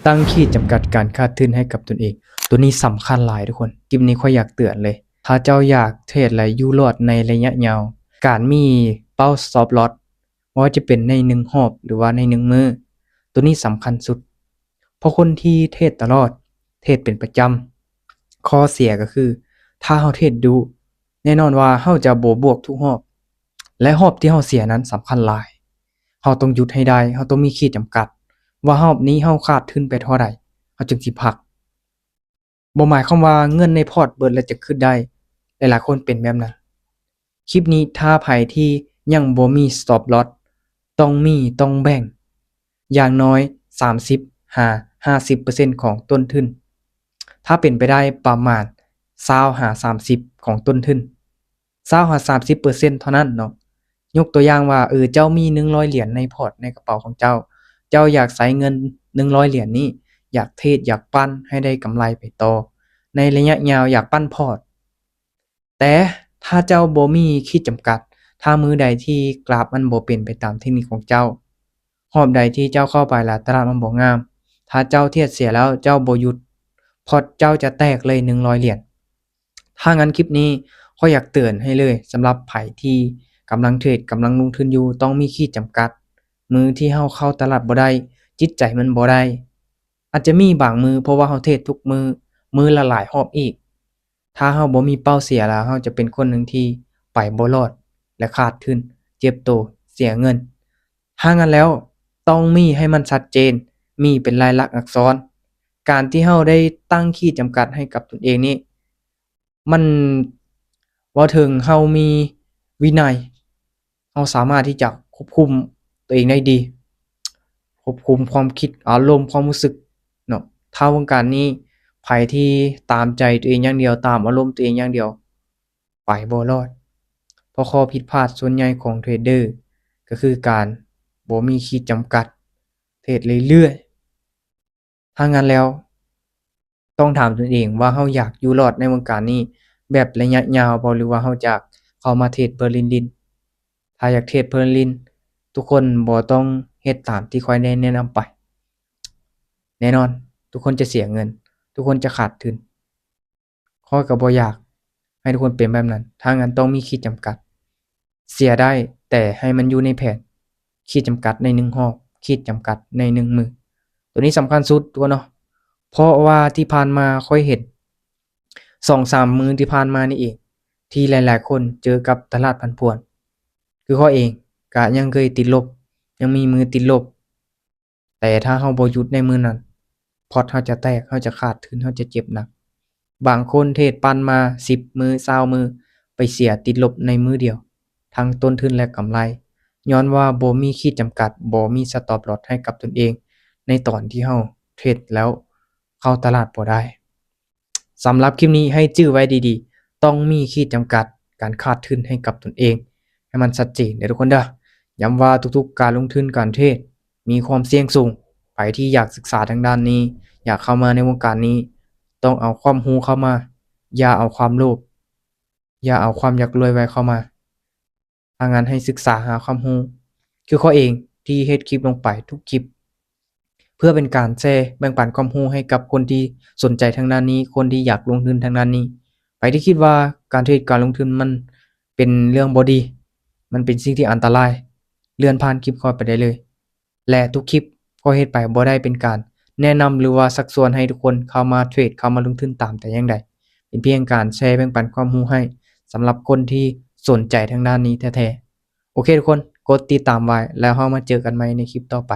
ຕັ້ງຂີດຈຳກັດການຂາດທຶນໃຫ້ກັບຕົນເອງ. ໂຕນີ້ສຳຄັນຫຼາຍທຸກຄົນ. ຄລິບນີ້ຂ້ອຍຢາກເຕືອນເລີຍ. ຖ້າເຈົ້າຢາກເທຣດ ແລະ ຢູ່ລອດໃນໄລຍະຍາວ, ການມີເປົ້າ stop loss ບໍ່ວ່າຈະເປັນໃນໜຶ່ງຮອບ ຫຼືວ່າໃນໜຶ່ງມື້, ໂຕນີ້ສຳຄັນສຸດ. ເພາະຄົນທີ່ເທຣດຕະຫຼອດ, ເທຣດເປັນປະຈຳ, ຂໍ້ເສຍກໍຄື ຖ້າເຮົາເທຣດດຸ, ແນ່ນອນວ່າເຮົາຈະບໍ່ບວກທຸກຮອບ ແລະ ຮອບທີ່ເຮົາເສຍນັ້ນສຳຄັນຫຼາຍ. ເຮົາຕ້ອງຢຸດໃຫ້ໄດ້, ເຮົາຕ້ອງມີຂີດຈຳກັດ ວ່າຮອບນີ້ເຮົາຂາດທຶນໄປເທົ່າໃດ ເຮົາຈຶ່ງຊິພັກ. ບໍ່ໝາຍຄວາມວ່າເງິນໃນພອດເບິດແລ້ວຈະຄຶດໄດ້, ຫຼາຍໆຄົນເປັນແບບນັ້ນ. ຄລິບນີ້ຖ້າໃຜທີ່ຍັງບໍ່ມີ stop loss ຕ້ອງມີ, ຕ້ອງແບ່ງຢ່າງໜ້ອຍສາມສິບຫາຫ້າສິບເປີເຊັນຂອງຕົ້ນທຶນ, ຖ້າເປັນໄປໄດ້ປະມານຊາວຫາສາມສິບຂອງຕົ້ນທຶນ. ຊາວຫາສາມສິບເປີເຊັນເທົ່ານັ້ນເນາະ. ຍົກຕົວຢ່າງວ່າ ເອີ ເຈົ້າມີໜຶ່ງຮ້ອຍຫຼຽນໃນພອດ ໃນກະເປົາຂອງເຈົ້າ, ເຈົ້າຢາກໃຊ້ເງິນໜຶ່ງຮ້ອຍຫຼຽນນີ້ ຢາກເທຣດ ຢາກປັ່ນໃຫ້ໄດ້ກຳໄລໄປຕໍ່ ໃນໄລຍະຍາວ ຢາກປັ້ນພອດ. ແຕ່ຖ້າເຈົ້າບໍ່ມີຂີດຈຳກັດ, ຖ້າມື້ໃດທີ່ກຣາຟມັນບໍ່ເປັນໄປຕາມເທັກນິກຂອງເຈົ້າ, ຮອບໃດທີ່ເຈົ້າເຂົ້າໄປແລ້ວຕະຫຼາດມັນບໍ່ງາມ, ຖ້າເຈົ້າເທຣດເສຍແລ້ວເຈົ້າບໍ່ຢຸດ, ພອດເຈົ້າຈະແຕກເລີຍໜຶ່ງຮ້ອຍຫຼຽນ. ຖ້າຊັ້ນຄລິບນີ້ຂ້ອຍຢາກເຕືອນໃຫ້ເລີຍ, ສຳລັບໃຜທີ່ກຳລັງເທຣດ, ກຳລັງລົງທຶນຢູ່, ຕ້ອງມີຂີດຈຳກັດ. ມື້ທີ່ເຮົາເຂົ້າຕະຫຼາດບໍ່ໄດ້, ຈິດໃຈມັນບໍ່ໄດ້. ອາດຈະມີບາງມື້ ເພາະວ່າເຮົາເທຣດທຸກມື້, ມື້ລະຫຼາຍຮອບອີກ. ຖ້າເຮົາບໍ່ມີເປົ້າເສຍແລ້ວ, ເຮົາຈະເປັນຄົນໜຶ່ງທີ່ໄປບໍ່ລອດ ແລະ ຂາດທຶນ, ເຈັບໂຕ, ເສຍເງິນ. ຖ້າຊັ້ນແລ້ວ, ຕ້ອງມີໃຫ້ມັນຊັດເຈນ, ມີເປັນລາຍລັກອັກສອນ. ການທີ່ເຮົາໄດ້ຕັ້ງຂີດຈຳກັດໃຫ້ກັບຕົນເອງນີ້, ມັນເວົ້າເຖິງເຮົາມີວິໄນ, ເຮົາສາມາດທີ່ຈະຄວບຄຸມຕົວເອງໄດ້ດີ, ຄວບຄຸມຄວາມຄິດ, ອາລົມ, ຄວາມຮູ້ສຶກເນາະ. ຖ້າວົງການນີ້ ໃຜທີ່ຕາມໃຈຕົວເອງຢ່າງດຽວ, ຕາມອາລົມຕົວເອງຢ່າງດຽວ, ໄປບໍ່ລອດ. ເພາະຂໍ້ຜິດພາດສ່ວນໃຫຍ່ຂອງເທຣດເດີກໍຄືການບໍ່ມີຂີດຈຳກັດ, ເທຣດເລື້ອຍໆ. ຖ້າຊັ້ນແລ້ວ, ຕ້ອງຖາມຕົນເອງວ່າເຮົາຢາກຢູ່ລອດໃນວົງການນີ້ແບບໄລຍະຍາວບໍ່ ຫຼືວ່າເຮົາຢາກເຂົ້າມາເທຣດເພື່ອຫຼິ້ນໆ? ຖ້າຢາກເທຣດເພື່ອຫຼິ້ນ, ທຸກຄົນບໍ່ຕ້ອງເຮັດຕາມທີ່ຂ້ອຍໄດ້ແນະນຳໄປ. ແນ່ນອນ, ທຸກຄົນຈະເສຍເງິນ, ທຸກຄົນຈະຂາດທຶນ. ຂ້ອຍກໍບໍ່ຢາກໃຫ້ທຸກຄົນເປັນແບບນັ້ນ. ຖ້າຊັ້ນຕ້ອງມີຂີດຈຳກັດ. ເສຍໄດ້, ແຕ່ໃຫ້ມັນຢູ່ໃນແຜນ. ຂີດຈຳກັດໃນໜຶ່ງຮອບ, ຂີດຈຳກັດໃນໜຶ່ງມື້. ໂຕນີ້ສຳຄັນສຸດ, ທຸກຄົນເນາະ. ເພາະວ່າທີ່ຜ່ານມາຂ້ອຍເຫັນ ສອງສາມມື້ທີ່ຜ່ານມານີ້ເອງ ທີ່ຫຼາຍໆຄົນເຈີກັບຕະຫຼາດຜັນຜວນ. ຄືຂ້ອຍເອງກໍຍັງເຄີຍຕິດລົບ, ຍັງມີມື້ຕິດລົບ. ແຕ່ຖ້າເຮົາບໍ່ຢຸດໃນມື້ນັ້ນ, ພອດເຮົາຈະແຕກ, ເຮົາຈະຂາດທຶນ, ເຮົາຈະເຈັບໜັກ. ບາງຄົນເທຣດປັ່ນມາສິບມື້, ຊາວມື້, ໄປເສຍຕິດລົບໃນມື້ດຽວ, ທັງຕົ້ນທຶນ ແລະ ກຳໄລ, ຍ້ອນວ່າບໍ່ມີຂີດຈຳກັດ, ບໍ່ມີ stop loss ໃຫ້ກັບຕົນເອງ ໃນຕອນທີ່ເຮົາເທຣດແລ້ວເຂົ້າຕະຫຼາດບໍ່ໄດ້. ສຳລັບຄລິບນີ້ໃຫ້ຈື່ໄວ້ດີໆ, ຕ້ອງມີຂີດຈຳກັດການຂາດທຶນໃຫ້ກັບຕົນເອງໃຫ້ມັນຊັດເຈນເດີທຸກຄົນເດີ. ຢ້ຳວ່າທຸກໆການລົງທຶນການເທຣດມີຄວາມສ່ຽງສູງ. ໃຜທີ່ຢາກສຶກສາທາງດ້ານນີ້, ຢາກເຂົ້າມາໃນວົງການນີ້, ຕ້ອງເອົາຄວາມຮູ້ເຂົ້າມາ, ຢ່າເອົາຄວາມໂລບ, ຢ່າເອົາຄວາມຢາກລວຍໄວເຂົ້າມາ. ຖ້າຊັ້ນໃຫ້ສຶກສາຫາຄວາມຮູ້ ຄືຂ້ອຍເອງທີ່ເຮັດຄລິບລົງໄປທຸກຄລິບ ເພື່ອເປັນການແຊແບ່ງປັນຄວາມຮູ້ໃຫ້ກັບຄົນທີ່ສົນໃຈທາງດ້ານນີ້, ຄົນທີ່ຢາກລົງທຶນທາງດ້ານນີ້. ໃຜທີ່ຄິດວ່າການເທຣດການລົງທຶນມັນເປັນເລື່ອງບໍ່ດີ, ມັນເປັນສິ່ງທີ່ອັນຕະລາຍ, ເລື່ອນຜ່ານຄລິບຂ້ອຍໄປໄດ້ເລີຍ. ແລະ ທຸກຄລິບຂ້ອຍເຮັດໄປບໍ່ໄດ້ເປັນການແນະນຳ ຫຼືວ່າຊັກຊວນໃຫ້ທຸກຄົນເຂົ້າມາເທຣດ, ເຂົ້າມາລົງທຶນຕາມແຕ່ຢ່າງໃດ. ເປັນພຽງການແຊແບ່ງປັນຄວາມຮູ້ໃຫ້ສຳລັບຄົນທີ່ສົນໃຈທາງດ້ານນີ້ແທ້ໆ. ໂອເຄທຸກຄົນ, ກົດຕິດຕາມໄວ້ ແລ້ວເຮົາມາເຈີກັນໃໝ່ໃນຄລິບຕໍ່ໄປ.